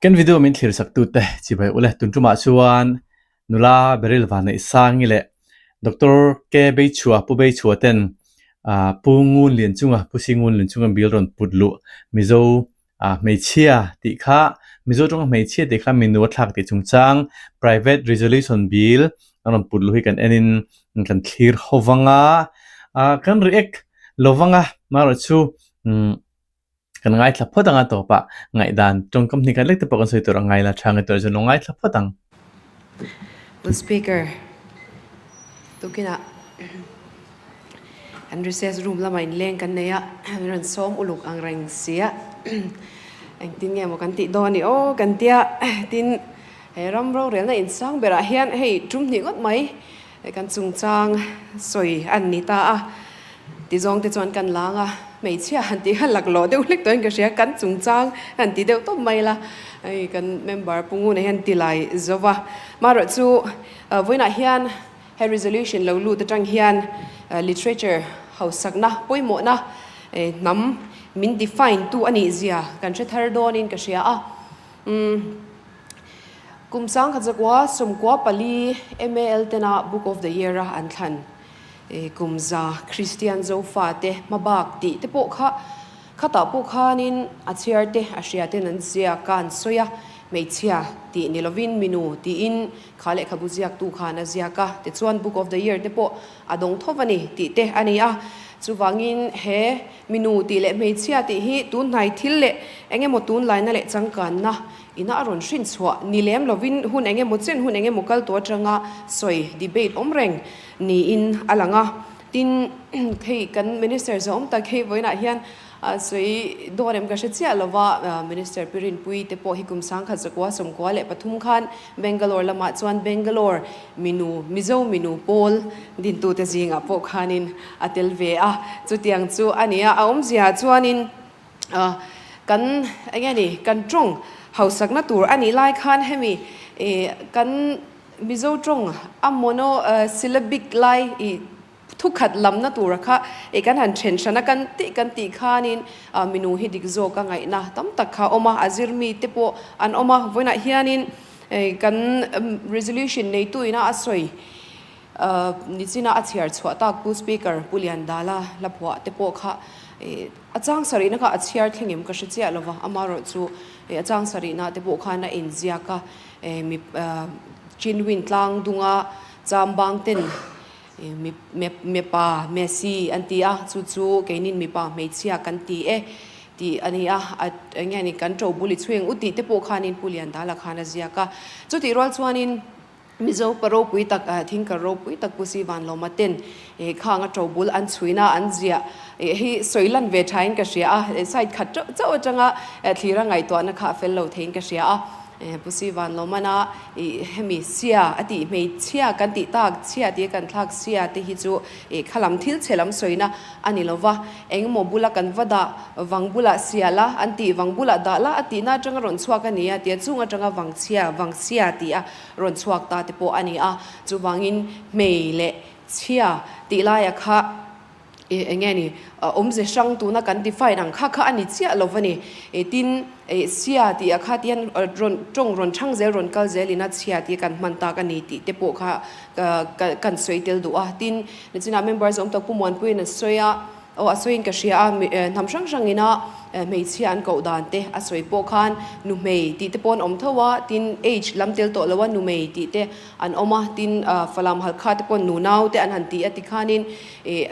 Kan video min thlir sak tute chibai ule tun tumah chuan nula Beryl Vanneihsangi leh Doctor K Beichhua Pu Beichhua ten Pu Ngun Lian chunga Pu Si Ngun Lian chunga bill rawn put luh Mizo hmeichhia tih kha Mizo tawnga hmeichhia tih kha minu a thlak tih chungchang Private Resolution Bill an rawn put luh hi kan enin kan thlir ho vang a, kan react lo vang a, amaherawhchu Kan ngaithla phawt ang a tawpah ngaihdan tawngkam hnih khat lek te pawh kan sawi tur a ngai la tha ngai tur chuan lo ngaithla phawt ang. Pu Speaker, tukinah kan recess room lamah inleng kan nei a, min rawn sawm uluk ang reng si a, engtin nge maw kan tih dawn i aw kan tia, tin he ram rorelna insang berah hian hei tum hnih ngawt mai Kan chungchang sawi an ni ta a, tizawng te chuan kan lang a, hmeichhia han tih kha laklawh deuh hlek tawhin ka hria, kan chungchang han ti deuh tawp mai la, hei kan member Pu Nguna hian ti lai zo va. Marawh chu vawiinah hian he resolution lo lut atang hian literature hausakna pawimawhna hnam min define tu a nih zia kan hre thar dawnin ka hria a. Kum 1914 MAL tena Book of the Year a an thlan kum za Kristian Zofa te hmabak tih te pawh kha khatah pawh khanin a chhiar te a hria ten an ziak a an sawi a, hmeichhia tih ni lovin minu tiin kha lehkhabu ziaktu khan a ziak a, tichuan Book of the Year te pawh a dawng tho a ni tih te a ni a, chuvangin he minu tih leh hmeichhia tih hi tunhnai thil leh eng emaw tunlaina leh changkanna Ina a rawn hrin chhuah ni lem lovin hun eng emaw chen hun eng emaw kal tawh atanga sawi debate awm reng niin a lang a. Tin, hei kan Minister zawm tak hei vawiinah hian sawi dawn em ka hre chiah lova, Minister Pi Rinpuii te pawh hi kum 1993 khan Bangalore lamah chuan Bangalore minu Mizo minu pawl dintute zingah pawh khanin a tel ve a. Chutiang chu a ni a, a awmzia chuanin Kan eng nge ni kan tawng hausakna tur a nih lai khan hemi kan Mizo tawng a mono syllabic lai ih thukhat lamna tura kha ih kan han then hran a kan tih kan tih khanin minu hi dik zawk a ngaihna tam tak kha a awm a, a zir mi te pawh an awm a, vawiinah hianin kan resolution neitu ina a sawi Nichina a chhiar chhuah tak Pu Speaker Pu Liandala hla phuah te pawh kha a chang sarihna kha a chhiar thleng em ka hre chiah lo va, amaherawh chu a chang sarihna te pawh khan a inziak a, mi Chinwin tlang dunga chambang ten mi mipa Messi an ti a, chu chu keinin mipa hmeichhia kan ti e tih a ni a, eng nge ni kan ṭo bul i chhuing u tih te pawh khanin Pu Liandala khan a ziak a, chutih rual chuanin. Mizo pa ropui tak thingkar ropui tak Pu Si Vanlawma ten khang a ṭo bul an chhuina an ziah hi sawi lan ve thain ka hria a, side khat chauh chauh atanga thlira ngaihtuahna kha a fel lo theiin ka hria a. Pu Si Vanlawmana hemi sia a tih hmeichhia kan tih tak chhia tia kan thlak sia te hi chu khalam thil chhe lam sawina a ni lo va, engemaw bula kan va dah vang bulah sia la an tih vang bulah dah la a tihna atanga rawn chhuak a ni a tia chung atanga vang chhia vang sia tih a rawn chhuak ta te pawh a ni a, chuvangin hmei leh chhia tih laia kha ih eng nge ni awmze hrang tuna kan define ang kha kha a ni chiah lo va ni. Tin, sia tih ah kha tihian rawn tawng rawn chhang zel rawn kal zel ina chhia tih kan hman tak a ni tih te pawh kha kan sawi tel duh a. Tin, nichina member zawm tak Pu Muanpuiin a sawi a, Aw a sawiin ka hria a, hnam hrang hrangina hmeichhia an koh dan te a sawi pawh khan nu hmei tih te pawh an awm tho a, tin age lam tel tawh lo a nu mei tih te an awm a, tin Falam Halkha te pawh nu nau te an han ti a tikhanin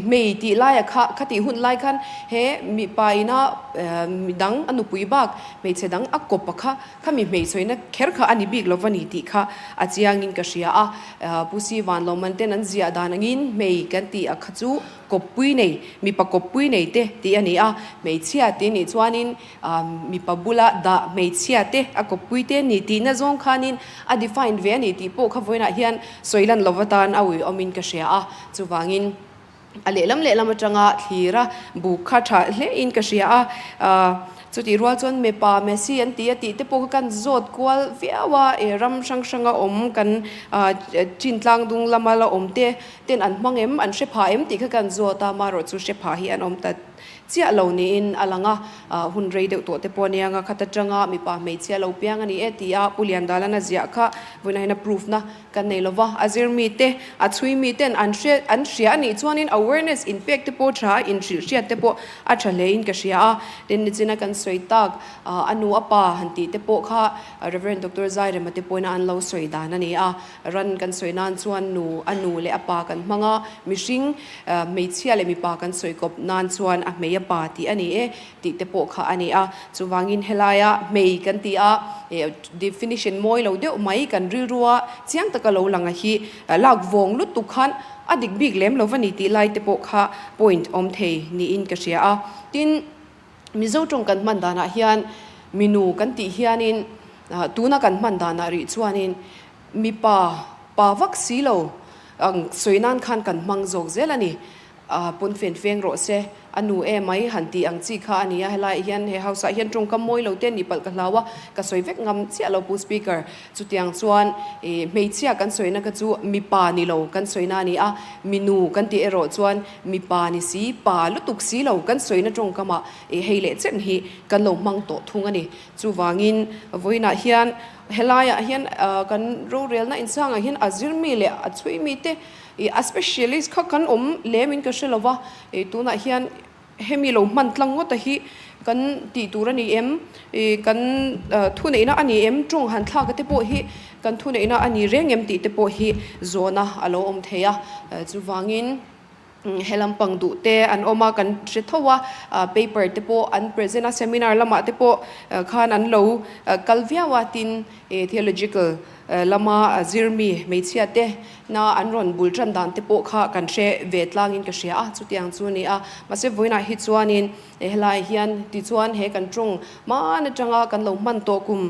hmei tih laia kha khatih hun lai khan he mipa ina midang a nupui bak hmeichhe dang a kawp a kha khami hmeichhawina kher kha a ni bik lo va ni tih kha a chiangin ka hria a, Pu Si Vanlawman ten an ziah dan angin hmei kan tih a kha chu Kawppui nei, mipa kawppui nei te tih a ni a, hmeichhia tih nih chuanin mipa bula dah hmeichhia te a kawppui te ni tihna zawng khanin a define ve a ni tih pawh kha vawiinah hian sawi lan lova tan a uiawmin ka hria a, chuvangin a lehlam lehlam atanga thlira buk kha tha hlein ka hria a. Chutih rual chuan mipa Messi an ti a tih te pawh kha kan zawt kual viau a, ram hrang hranga awm kan chin tlang dung lama la awm te ten an hmang em, an hre pha em tih kha kan zawt a, marawh chu hre pha hi an awm ta chiah lo niin a lang a, hun rei deuh tawh te pawh a nia nga khat atanga mipa hmeichhia lo piang a ni e ti a Pu Liandala'n a ziah kha vawiinah hian a proof na kan nei lova, a zir mi te, a chhui mi ten an hre an hria a nih chuanin awareness inpek te pawh tha a inhrilh hriat te pawh a tha hle in ka hria a, tin nichina kan sawi tak a nu a pa han tih te pawh kha Rev. Doctor Zairema te pawhin an lo sawi dan a ni a, ran kan sawi nan chuan nu a nu leh a pa kan hmang a, mihring hmeichhia leh mipa kan sawi kawp nan chuan a hmei a pa tih a ni e tih te pawh kha a ni a, chuvangin helaia hmei kan ti a, definition mawi lo deuh mai kan rilrua chiang taka lo lang a hi lak vawng lutuk khan a dik bik lem lo va ni tih lai te pawh kha point awm thei niin ka hria a, tin Mizo tawng kan hman danah hian minu kan tih hianin tuna kan hman danah rih chuanin mipa pa vak si lo ang sawi nan khan kan hmang zawk zel a ni. A pawn fen feng rawh se, a nu e mai han tih ang chi kha a ni a, helaiah hian he house ah hian tawngkam mawi lo te nih palh ka hlau a, ka sawi vek ngam chiah lo Pu Speaker. Chutiang chuan ih hmeichhia kan sawina kha chu mipa ni lo kan sawina a ni a, minu kan tih erawh chuan mipa ni si, pa lutuk si lo kan sawina tawngkam ah ih hei leh chen hi kan lo hmang tawh thung a ni. Chuvangin vawiinah hian helaiah hian kan rorelna insangah hian a zir mi leh a chhui mi te Ih a specialist kha kan awm lem in ka hre lo va, ih tunah hian hemi lo hman tlang ngawt a hi kan tih tur a ni em, ih kan thuneihna a ni em, tawng han thlak a te pawh hi kan thuneihna a ni reng em tih te pawh hi zawhna a lo awm thei a, chuvangin he lampang duh te an awm a kan hre tho a, paper te pawh an present a, seminar lamah te pawh khan an lo kal viau a, tin theological lama zirmi hmeichhia te na an rawn bul tan dan te pawh kha kan hre ve tlangin ka hria a, chutiang chu a ni a. Mahse vawiinah hi chuanin helaiah hian tichuan he kan tawng hman atanga kan lo hman tawh kum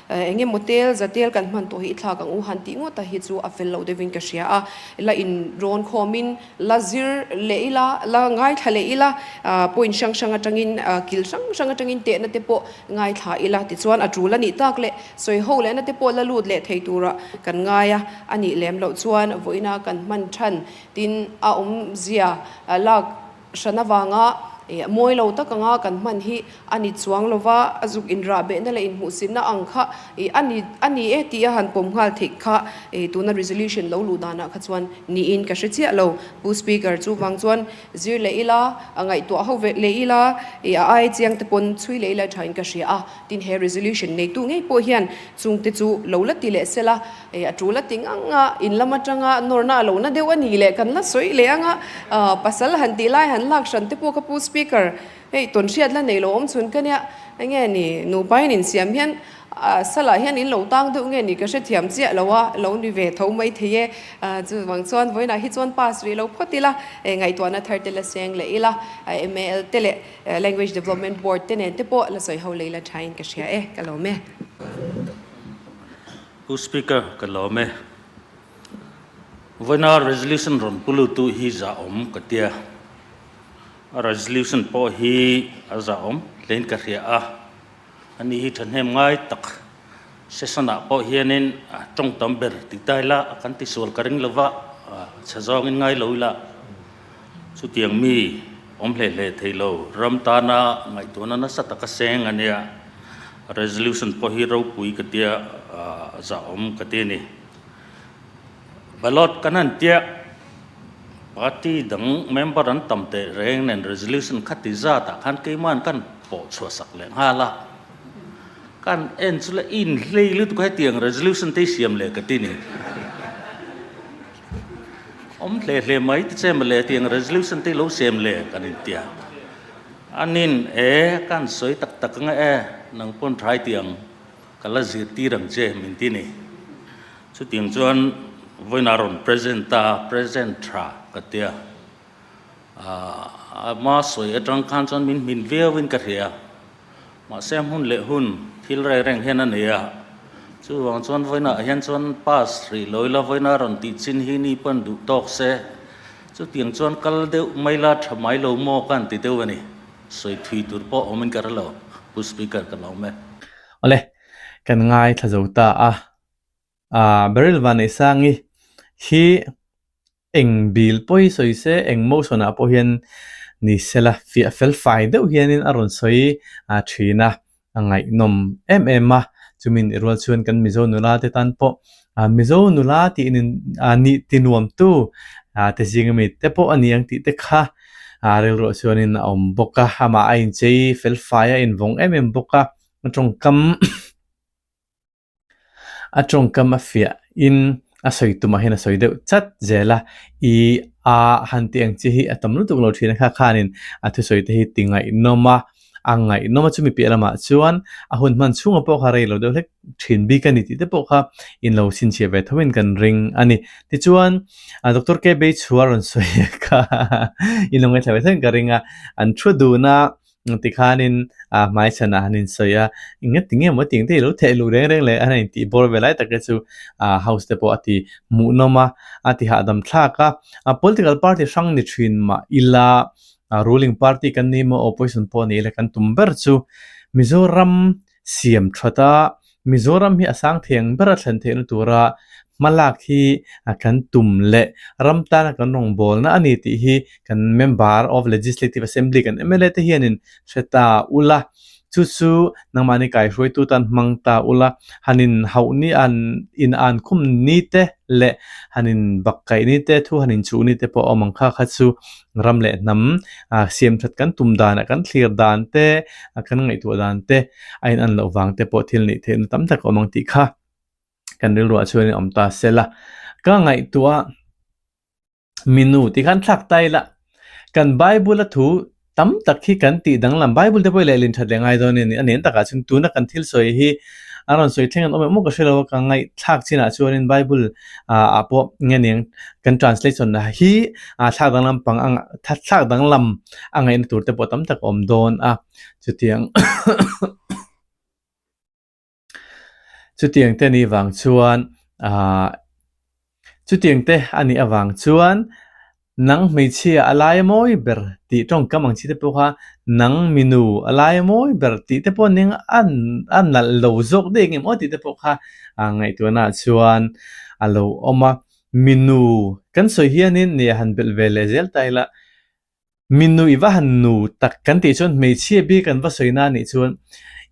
eng emaw tel za tel kan hman tawh hi i thlak ang u han tih ngawt a hi chu a fel lo deuhin ka hria a. La inrawn khawmin la zir leh ila, la ngaithla leh ila, point hrang hrang atangin kil hrang hrang atangin tehna te pawh ngaithla ila tichuan a tul a nih tak leh sawi ho lehna te pawh la lut leh thei tura kan ngai a, a nih lem loh chuan vawiina kan hman than tin a awmzia lak hran avanga mawi lo tak anga kan hman hi a ni chuang lova, a zuk inrah behna leh inhmuhsitna ang kha a ni a ni e tih a han pawm nghal theih kha tuna resolution lo luh danah kha chuan niin ka hre chiah lo. Pu Speaker chuvang chuan Zir leh ila, a ngaihtuah ho ve leh ila, i a ai chiang te pawn chhui leh ila thain ka hria a. Tin he resolution neitu ngei pawh hian chung te chu lo la ti leh sela, i a tul a ti ngang a, in lam atanga nawrna a lo na deuh a ni leh kan la sawi leh ang a, pasal han tih lai han lak hran te pawh ka pu speaker hei tawn hriat la nei lo awm chhun ka nia, enge ni nupa in insiam hian Salah hian in lo tang deuh nge ni ka hrethiam chiah lo a, lo ni ve tho mai thei e. Chuvang chuan vawiinah hi chuan pass rih lo phawt ila, ngaihtuahna thar te la seng leh ila, MAL te leh Language Development Board te nen te pawh la sawi ho leh ila thain ka hria e, ka lawm e. Pu Speaker, ka lawm e. Vawiina resolution rawn pu lutu hi zahawm ka tia. A resolution pawh hi a zahawm hlein ka hria a. Ani hi thahnem ngai tak session ah pawh hianin tawng tam ber ti ta ila a kan tisual ka ring lova chhe zawngin ngai lo ila chutiang mi awm hle hle thei lo ram tana ngaihtuahna nasa taka seng a nia resolution pawh hi ropui ka tia zahawm ka ti a ni. Ballot kan han tia party dang member an tam teh reng nen resolution kha ti zat ah khan keiman kan pawh chhuah sak leh nghal a, kan en chu le in hlei lutuk hetiang resolution te hi siam leh ka ti ni. Awm hle hle mai ti che mawle hetiang resolution te hi lo siam leh kan intia. Anin e kan sawi tak tak ang e nang pawn tha i ti ang ka la zirtir ang che min ti ni. Chutiang chuan vawiinah rawn present ta, present tha ka tia. Ama sawi atang khan chuan min hmin viauin ka hria. Mahse hmun leh hun thil reng reng hian a nei a. Chuvang chuan vawiinah hian chuan pass rih lo ila vawiinah rawn tih chin hi ni pawn duh tawk se. Chutiang chuan kal deuh mai la tha mai lo maw ka han ti deuh a ni. Sawi thui tur pawh awmin ka hre lo. Pu Speaker ka lo awm e. Awle, kan ngaithla zo ta a. Ah Beryl Vaneisangi hi eng bil pawi sawi se eng motion ah pawh hian ni sela fiah fel fai deuh hianin a rawn sawi thin a, a ngaihnawm em em a, chumin i rual chuan kan Mizo nula te tan pawh Mizo nula tih nih ti nuamtu te zing ami te pawh a ni ang tih te kha rilruah chuanin a awm bawk a, amah a inchei fel fai a invawng em em bawk a, a tawngkam A tawngkam a fiah in a sawi tumah hian a sawi deuh chat zel a, i a han tih ang chi hi a tam lutuk lo thin a kha khanin a thusawi te hi ti ngaihnawm a, a ngaihnawm a chumi piah lamah chuan a hun hman chhunga pawh kha rei lo deuh hlek thin bik a ni tih te pawh kha in lo chhinchhiah ve tho in kan ring a ni. Tichuan Doctor K Beichhua rawn sawi kha in lo ngaithla ve tho in ka ring a, an thu dun a Tikhanin a hmaichhanah han insawi a, eng nge tinge maw tiang te hi lo theh luh reng reng leh a han intih bawr ve lai tak te chu ah house te pawh a ti hmuhnawm a, a ti hahdam thlak a. A political party hrang ni thin mah ila ruling party kan ni maw opposition pawh ni ila kan tum ber chu Mizoram siam that a, Mizoram hi a sang thei ang ber a thlen theihna tura hmalak hi kan tum leh ram tana kan rawngbawlna a ni tih hi kan Member of Legislative Assembly kan mla te hianin hre ta ula, chu chu nangmahni kaihruaitu tan hmang ta ula, han in hauh ni an in an khum ni te leh han in bak kaih ni te thu han in chuh ni te pawh a awm ang kha kha chu ram leh hnam siam that kan tum danah kan thlir dan te kan ngaihtuah dan te a in an loh vang te pawh thil nih theihna tam tak a awm ang tih kha kan rilruah chuan in awm ta sela. Ka ngaihtuah minu tih khan thlak ta ila kan Bible a thu tam tak hi kan tih danglam Bible te pawh hi lehlin that leh ngai dawn a ni a nen takah chuan tuna kan thil sawi hi a rawn sawi thleng an awm em maw ka hre lo a ka ngaihthlak chinah chuanin Bible ah pawh nge niang kan translation hi thlak danglam pang ang thlak danglam a ngaihna tur te pawh tam tak a awm dawn a chutiang chutiang te anih vang chuan ahh chutiang te anih avang chuan nang hmeichhia a lai mawi ber tih tawngkam ang chi te pawh kha nang minu a lai mawi ber tih te pawh ning a a nalh lo zawk daih ang em aw tih te pawh kha ah ngaihtuahna ah chuan a lo awm a minu kan sawi hianin nia han belh ve leh zel ta ila. Minu i va han nu tak kan tih chuan hmeichhia bik an va sawi na anih chuan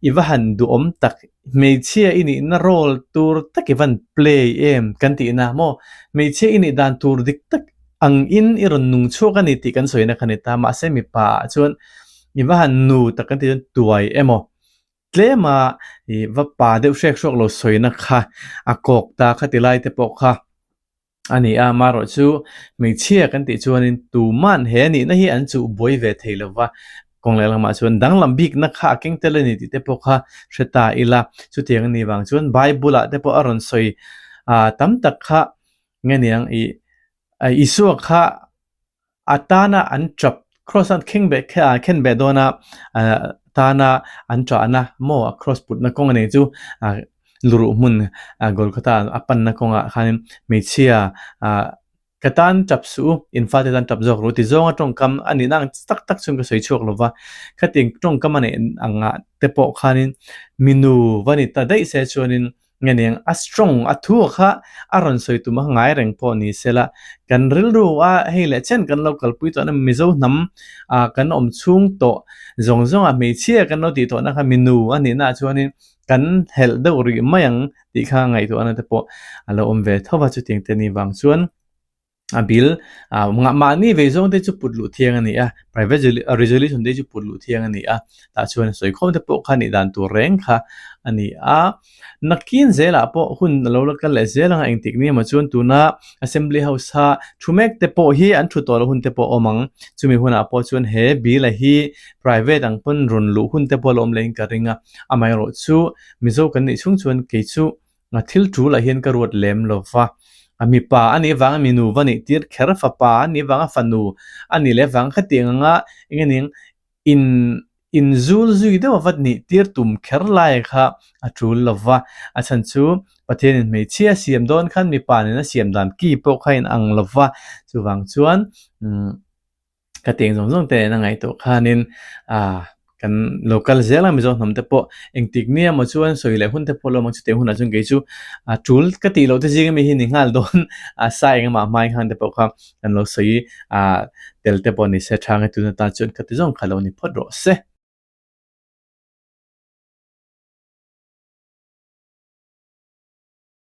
i va han duhawm tak, hmeichhia i nihna role tur tak i van play em kan tih na maw? Hmeichhia i nih dan tur dik tak ang in i rawn nung chhuak a ni tih kan sawi na kha ni ta, mahse mipa ah chuan i va han nu tak kan tih chuan tuai emaw tlema i va pa deuh hrek hrawk lo sawi na kha a kawk ta kha ti lai te pawh kha. A ni a, marawh chu hmeichhia kan tih chuanin tuman he nihna hi an chuh buai ve thei lo va, kawng leh lamah chuan danglam bikna kha a keng tel a ni tih te pawh kha hre ta ila. Chutiang a nih vang chuan Bible-ah te pawh a rawn sawi tam tak kha nge niang ih Isua kha A tana an tap cross an kheng beh khen beh dawn a, tana an tahna maw a cross putna kawng a nei chu luruh hmun Golgotha a panna kawngah khanin hmeichhia ka tan tap suh u, in fate tan tap zawk ru ti zawnga tawngkam a nihna ang tak tak chuan ka sawi chhuak lo va, khatiang tawngkam a neih angah te pawh khanin minu va ni ta daih se chuanin Nge niang a strong a thu kha a rawn sawi tum a ngai reng pawh ni sela kan rilru a hei leh chen kan lo kalpui tawh na Mizo hnam ah kan awm chhung tawh zawng zawng ah hmeichhia kan lo tih tawh na kha minu a nih na ah chuanin kan helh deuh rih mai ang tih kha ngaihtuahna te pawh a lo awm ve tho va chutiang te ni vang chuan. A bill ah mahni vei zawng te chu put luh thiang a ni a, private resolution te chu put luh thiang a ni a, tah chuan sawi khawm te pawh kha nih dan tur reng kha a ni a. Nakin zelah pawh hun a lo la kal leh zel anga engtik ni emaw chuan tuna assembly house a thu mek te pawh hi an thu tawh loh hun te pawh a awm ang, chumi hunah pawh chuan he bill a hi private ang pawn rawn luh hun te pawh a la awm leh in ka ring a, amaherawh chu Mizo kan nih chhung chuan kei chu A thil tul ah hian ka ruat lem lo va, a mipa a nih vanga minu va nih tir kher, fapa a nih vanga fanu a nih leh vang khatiang anga eng nge ning in in zul zui deuh a va nih tir tum kher lai kha a tul lo va, a chhan chu Pathianin hmeichhia a siam dawn khan mipa nena siam dan ki pawh kha in ang lo va, chuvang chuan umm. Ka teng zawng zawng te nen a ngaihtuah khanin ah. Kan lo kal zel a Mizo hnam te pawh engtik nia maw chuan sawi leh hun te pawh lo awm ang chutiang hunah chuan kei chu a tul ka tih loh te zing ami hi ni nghal dawn a sa engemaw hmai nghal te pawh kha kan lo sawi ah tel te pawh ni se tha nge tun atan chuan khati zawng kha lo ni phawt rawh se.